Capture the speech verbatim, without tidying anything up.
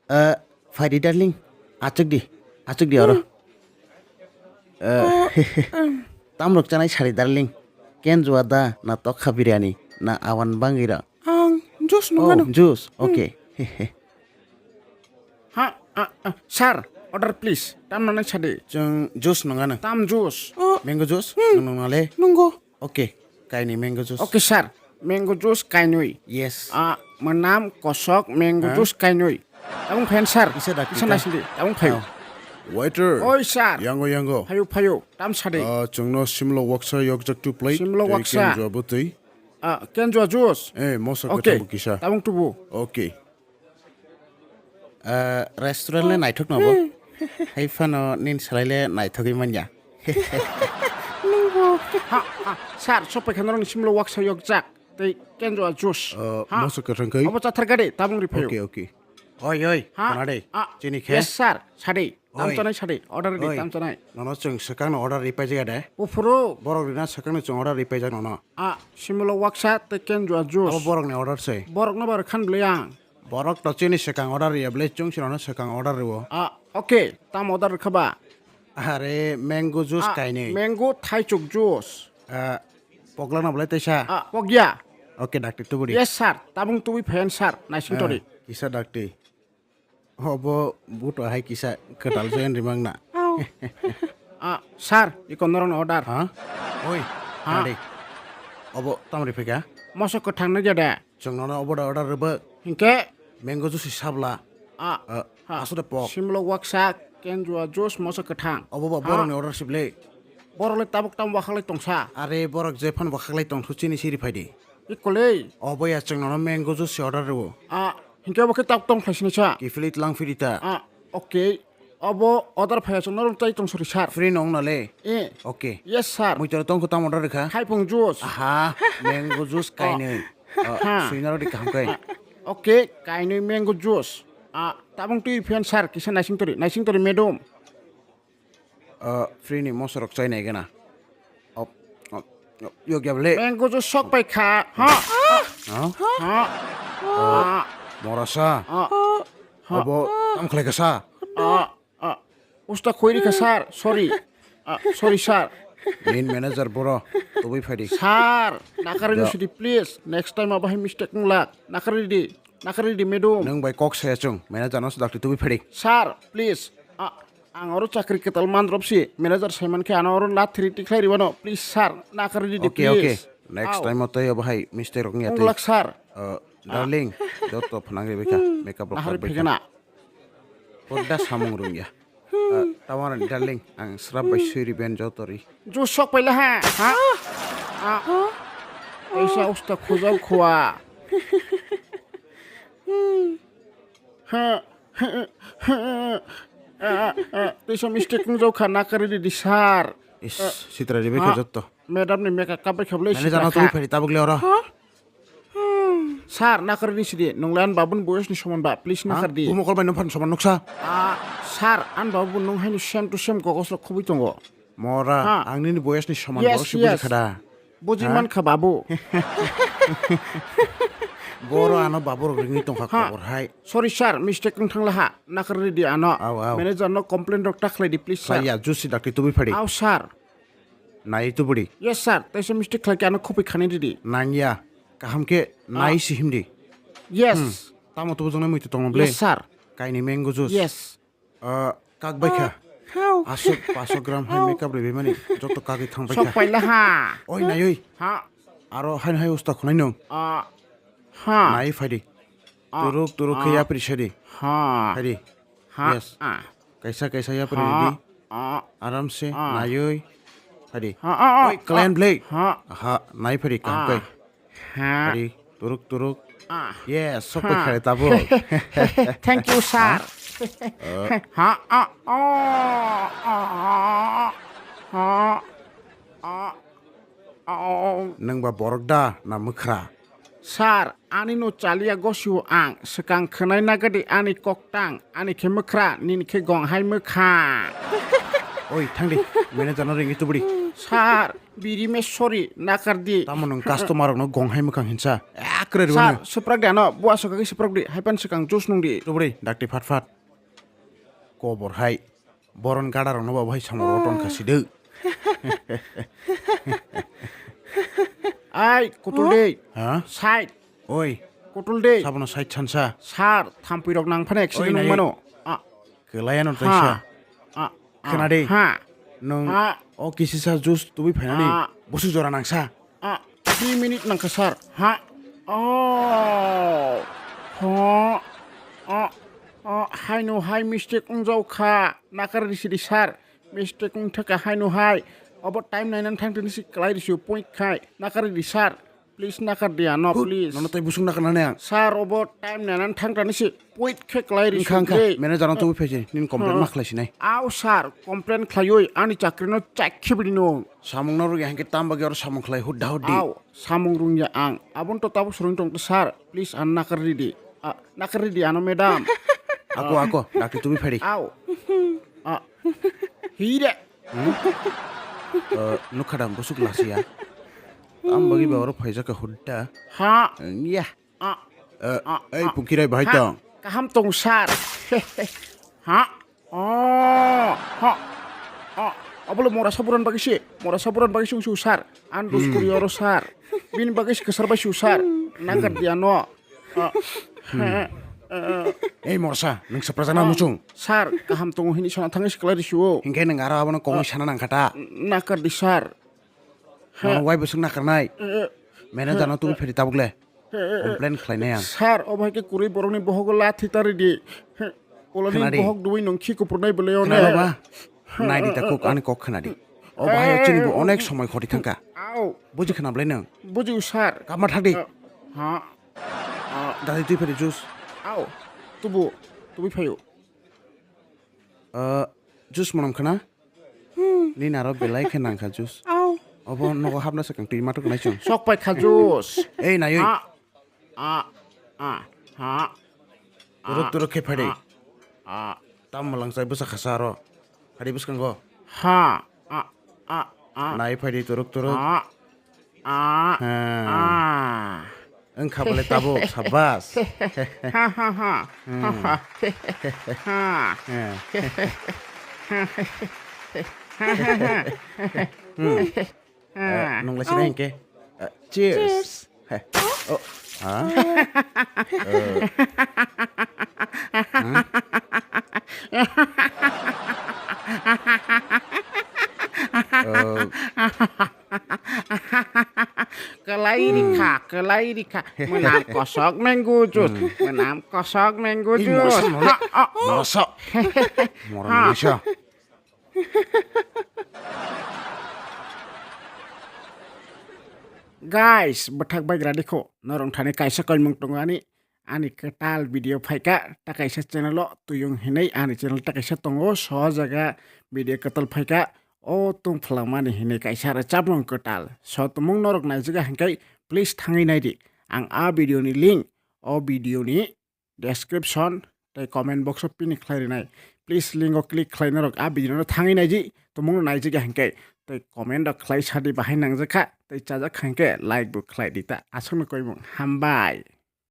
Ah, phaidi darling, achuk di, achuk di oro. Ah, tamrok chanai sari darling, kenjua da na tokha biryani na awan bangwira? Ang juice nungano. Oh, juice, okay. Ha, ah, ah, sir, order please. Tam nanai sadi. Chwng juice nungano. Tam juice. Oh. Mango juice? Hmm. Nung nungnale? Nungo. Okay, kainwi mango juice. Okay, sir. Mango juice kainwi. Yes. Ah, mwnam kosok mango juice kainwi. Tabung phayan, sir. Kisa da, kisa kisa. Naisingdi. Tabung phayo. Oh. Waiter. Oi, sir. Yango, yango. Phayo, phayo. Tam sadi. Ah, chwngno simlo waksa yokjak two plate. Simlo waksa. Tei kenjua bwtwi. Ah, kenjua juice. Eh, moso. Okay. Kwthang bo kisa. Tabung tubu. Okay. Ah, restaurant le naithok no bo. Hai phano nin salai le naithogwi manya. Nungbo. Ha, ha, sir, sopai kha norokni simlo waksa yokjak. Tei kenjua juice. Ah, ha. Moso kwthang khai. Obo chathar gade, tabung ri phayo. Okay, okay. Oi, oi, ha, khna de. Ah, chini khe. Yes, sir, sadi. Tam chanai sadi. Order di, oi, tam chanai. Nono chwng swkang no order ri paijak de. Uphuru. Borok rina swkang no chwng order ri paijak nono. Ah, simlo waksa tei kenjua juice. Abo borok ni order se. Borok no bar khan bwlai ang. Borok to chini swkang order riya bwlai, chwng sino no swkang order riwo. Ah, okay. Tam order rwkha ba? Are, mango juice kainwi. Ah, mango thaichuk juice. Ah, pogla no bwlai teisa? Ah, pogya. Okay, dakti tubudi. Yes, sir. Tabung tubui phayan, sir. Naising tori. Ah, kisa dakti. Obo buto hai kisa kwtal join rimang na. Au. Ah, sir, iko norokni order. Ha? Oi, ha. Kadi. Obo tamri phika? Moso kwthang no jada. Chwng nono obo da order rwbw. Hinkhe? Mango juice sabla. Ah, ah, ha. Aswk de pok. Simlo waksa, kenjua juice, moso kwthang. Obo ba, ha, borokni order sible. Borok le tabuk tamo wakhaklai tongsa. Are borok je phan wakhaklai tongthu chini siri phaidi. Ikolei. Obo ya chwng nono mango juice se order rwo. Ah, hinkhe obo khe tabuk tong khlai sinisa. Kiphilwi tlang phirita. Ah, okay. Obo order phaiya chwng norok tai tong sori sir. Free nong nale? Eh. Okay. Yes, sir. Muitoro tongkho tamo order rwkha? Haipung juice. Aha, mango juice kainwi. Oh, ha. Suinaro di kaham kai. Ah, okay, kainwi mango juice. Ah, tabung twi phiyan sir, kisa naising tori, naising tori madam. Ah, free ni mosorok chai nai gana. Op, op, op, yok ya bele. Mango juice sok pai kha. Ha? Ha? Ha? Ah, morasa. Ah. Obo tam khlai kha sa. Ah. Ah, usta khoiri kha, sir. Sorry. Ah, sorry, sir. Main manager boro, tubui phaidi. Sir, nakaridi sidi, please. Next time abo hai mistake wng lak. Nakaridi, nakaridi, madam. Nwng bai kok saya chwng, manager no swdakti tubui phaidi. Sir, please. Ah, ang oro chakri kwtal mandrop si, manager saiman khe ano oro lathiri tikhlai ribano. Please, sir, nakaridi, please. Okay, okay. Next time o tei abo hai mistake rok wngya tei. Wng lak, sir. Uh, darling, joto phnang ribai kha, makeup rok nahar kha bai kha. Podda samung rwngya. Ah, tawarani darling, ang srap bai swi riben joto ri. Juice sok paila ha? Ha? Ah. Kaisa usta khujak khua. Ha? Ah, ah, ah, teisa mistake wngjak kha, nakaridi di sir. Is, sitra ribai kha joto. Madam ni makeup kap bai kha bwlai sitra kha. Manager no twi phari tabuk le oro. Ha? Sir, nakarni sidi, nung le ani babuni boyos ni soman ba, please nakardi. Bo mokol bai nung phan soman nuksa? Ah, sir, ani babu nung haino same to same gogos rok khobwi tongo. Mora, ang nini boyos ni soman borok si buji kha da? Buji man kha babu. Boro ano babu rok ringwi tong kha kobor hai. Sorry sir, mistake wng thang la ha. Nakardi ano. Manager no complain rok ta khlai di please sir. Khlai ya, juice si dakti tubui phadi. Aw sir. Nai tubudi. Yes sir, teisa mistake khlai khe ano khopoi khani ridi. Nangya. Kaham khe nai si himdi. Yes. Tamo tubujaknai muitu tongma ble? Yes sir. Kaini mango juice. Yes. Ah, kak bai kha. Hao. Aswk paso gram hai makeup rwi mani joto kagwi thang bai kha. Sok paila ha. Oi nai oi. Ha. Aro haino hai usta khwnai nung. Ah. Ha. Nai phaidi. Turuk turuk khe yapri sadi. Ha. Phaidi. Ha. Yes. Kaisa kaisa yapri di. Aram se naiwi. Phaidi. Oi, clean blade. Ha. Ha, nai phaidi kaham kai. Ha. Phaidi. Turuk turuk. Yes, sok pai khare tabuk. Thank you, sir. Ha. Ha. Nwng ba borok da na mwkhra? Sir, ani no chaliya gosio ang, swkang khwnai nagadi ani koktang, ani khe mwkhra, nini khe gong hai mwkhang. Oi, thangdi, manager no ringwi tubudi. Sir, biri me sorry, nakardi. Tamo nwng customer rokno gong hai mwkhang hinsa? Ah, Kwrwi rwmano. Sir, swprak di ano, bo aswk khe swprak di, hai pan swkang juice nung di. Tubri, dakti phat phat. Kobor hai. Boron gada rokno bo hai samung roton kha sidw. Ai, kutul de. Ha? Side. Oi. Kutul de. Sabono side sansa. Sir, thampui rok nang phane accident nung mano. Ah. Kwlaiano taisa. Ah. Khna de. Ha. Nwng o kisisa juice tubui phainani bwswk jora nangsa. Ah, three minute nangkha, sir. Ha? Oh. Ho. Oh. Oh, haino hai mistake wngjao kha. Nakar risi di, sir. Mistake wngthaka haino hai. Obo time nainani thang tini si klai risi point khai. Nakar di, sir. Please nakar di ano, please. Nono tai busuk nakar nani ang. Sir, obo time nainani thang tini si point khe klai risi. Wngkha, wngkha. Manager no tubui phaisai. Nini complaint ma khlai sinai. Aw, sir, complaint khlaiwi ani chakri no chak khe bini no. Samung no rwgya hwnkhe tam bagwi oro samung khlai hudda huddi. Aw, samung rwngya ang. Aboni to tabuk swrwng tongkha sir. Please ano nakar ridi. Ah, nakar ridi ano madam. Ako, ako, dakti tubui phadi. Aw. Ah. Hire. Hmm? Eh, nukha dam busuk lasiya. Tam bagwi ba oro phaijak ka hudda. Ha. Ya. Ah, eh, ah, ei, ah. Pungkirai bahai tong. Kaham tong, sir. Ha? Oh, ha. Oh, abole mora saburan bagisi, mora saburan bagisi ungsu, sir. An dus kuri oro, sir. Bini bagisi kesar baisi, sir. Nakar dia no. Ah, eh, eh, eh. Ei morsa, nung saprajana muchung. Sir, kaham tongo hini sana thangis kelai risiu. Hingke nung aro abono kongoi sana nangkata. Nakar di, sir. Mano wai busuk nakarnai. Eh, eh. Manager no tubui phedi tabuk le. Complain khlainai ang. Sir, o bahai khe kwrwi borokni bohogo lathi tari di. Olani bohok dui nung khi kupurnai bwlai one. Khna ba? Nai di ta kok, ani kok khna di. O bahai o chini bo onek somoi khoti thangka. Au. Buji khna bwlai nung. Buji sir. Kama thak di. Ha. Dadi twi phari juice. Au. Tubu. Tubui phaio. Juice manam khna? Nini aro belai khe nangkha juice. Au. Obo nogo hapna swkang twi matok nai chwng. Sok pai kha juice. Ei, naiwi. Ah, ah, ah, ha. Turuk, turuk khe phadi. Ah, ah. Tam malang chai bwsa khasa aro. Phadi bwskango. Ha, ah, ah, ah. Nai phadi turuk, turuk. Ah. Ah, ah. Wngkha bole tabuk, sabbas. Ha, ha, ha. Ha, ha. Ha. Nung lai sinai hingke. Cheers. Cheers. He. Oh. Ha? Kelai rikha, kelai rikha. Menam kosok mango juice. Menam kosok mango juice. Morosa. Morosa. Guys, bwthak bai gra dikho. Norong thani kaisa koimung tongo ani. Ani kwtal video phaikha, ta kaisa channel o Tuyung hinwi ani channel ta kaisa tongo, so jaga video kwtal phaikha, o tong phlangmani hinwi kaisa rwchapmung kwtal. So tumung norok naijaga hwnkhe please thangwi naidi. Ang a video ni link o video ni description tei comment box o pin khlai rinai. Please link o click khlai norok a video no thangwi naidi. Tumung no naijaga hwnkhe tei comment rok khlai sadi bahai nangjakha tei chajak hwnkhe like bo khlai di ta. Aswkno koimung hambai.